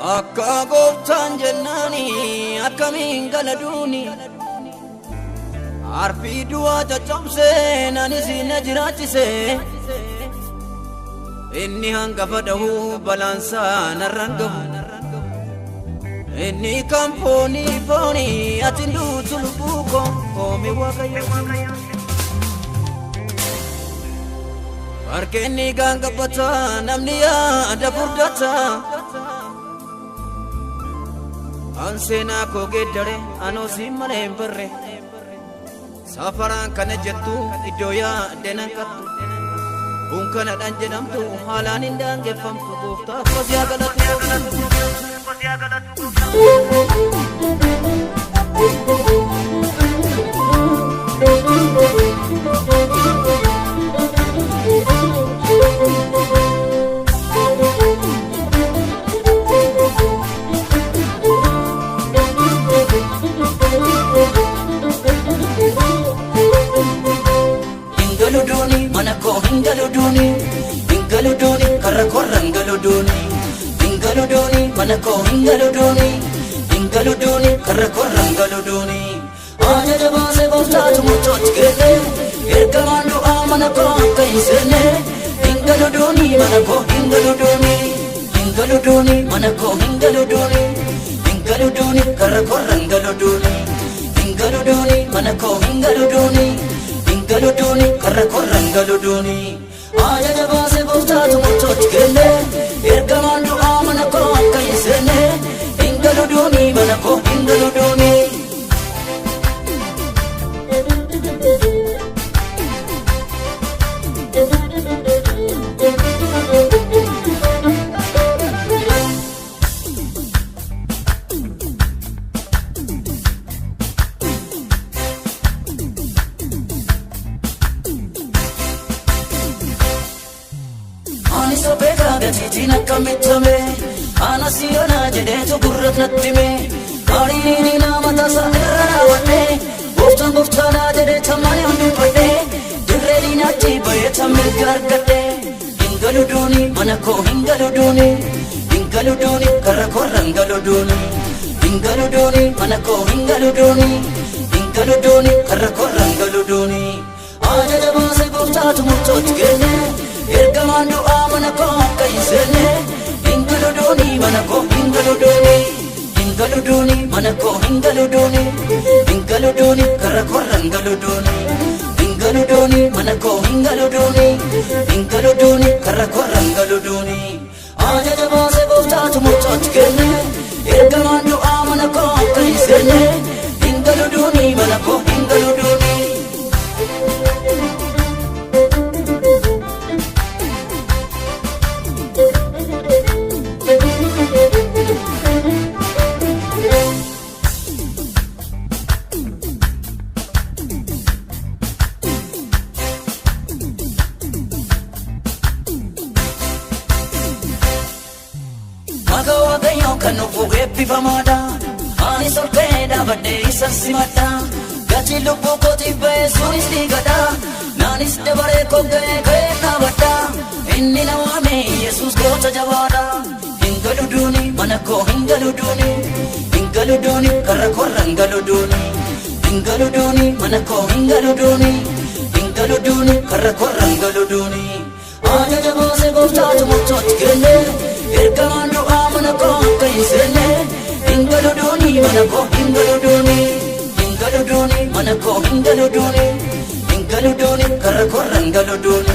Akka gooftaan jennaani akkamiin gala duuni. Arfii du'aa caccabsee anis na jiraachise. Inni hangafa dhahuu balaansaa narraan gahu. Inni kan foonii foonii ati duutu lubbuu koo oome waaqayyo. Harkeenni gaangabata namni yaada furdata. An seenaa koo geeddare anoo siin malee hin barre. Safaraan kana jettu iddoo yaadde nan qattu. Kun kanadhaan jedhamtu haalaan hin daangeffamtu gooftaaf kosiyaa galatu. Hingalu duuni mana koo hingalu duuni hingalu duuni karra korra hingalu duuni hingalu duuni mana koo hingalu duuni hingalu duuni karra korra hingalu duuni. Ajaja baasee gooftaatu murtootti kenne ergamaan du'aa mana koo akka hin seenne hingalu duuni mana koo hingalu duuni hingalu duuni mana koo hingalu duuni hingalu duuni karra korra hingalu duuni hingalu duuni mana koo hingalu duuni. Hingalu duuni karra korra hingalu duuni. Ajaja baasee gooftaatu murtootti kenne ergamaan du'aa mana koo akka hin seenne hingalu duuni mana koo hingalu duuni. Ani sobeeka gatiitiin akkamittame ana siyoonaa jedheetu gurra natti hime Ariini nama tasa irra raawwadhe gooftaan gooftaanaa jedhee tammaanii hundubbadhe dirree diinaatti bayeeta mirga argadhe hingalu duuni mana koo hingalu duuni hingalu duuni karra korra hingalu duuni hingalu duuni mana koo hingalu duuni hingalu duuni karra korra hingalu duuni. Ajaja baasee gooftaatu murtootti kenne ergamaan du'aa mana koo akka hin seenne hingalu duuni mana koo hingalu duuni hingalu duuni mana koo hingalu duuni hingalu duuni karra korra hingalu duuni hingalu duuni mana koo hingalu duuni hingalu duuni karra korra hingalu duuni. Ajaja baasee gooftaatu murtootti kenne ergamaan du'aa mana koo akka hin seenne hingalu duuni mana koo hingalu duuni. Maqaa Waaqayyoo kan nuuf eebbifamaadha. Anis ol ka'ee dhaabadhee isa simadha. Gatii lubbuu kootiif ba'ee sunis dhiigadha. Naanis dabaree koo ga'ee ka'ee dhaabadha. Inni na waame Yesuus goota jabaadha. Hingalu duuni mana koo hingalu duuni. Hingalu duuni karra korra hingalu duuni. Hingalu duuni mana koo hingalu duuni. Hingalu duuni karra korra hingalu duuni. Ajaja baasee gooftaatu murtootti kenne ergamaan du'aa mana koo akka hin seenne hingalu duuni mana koo hingalu duuni hingalu duuni mana koo hingalu duuni hingalu duuni karra korra hingalu duuni.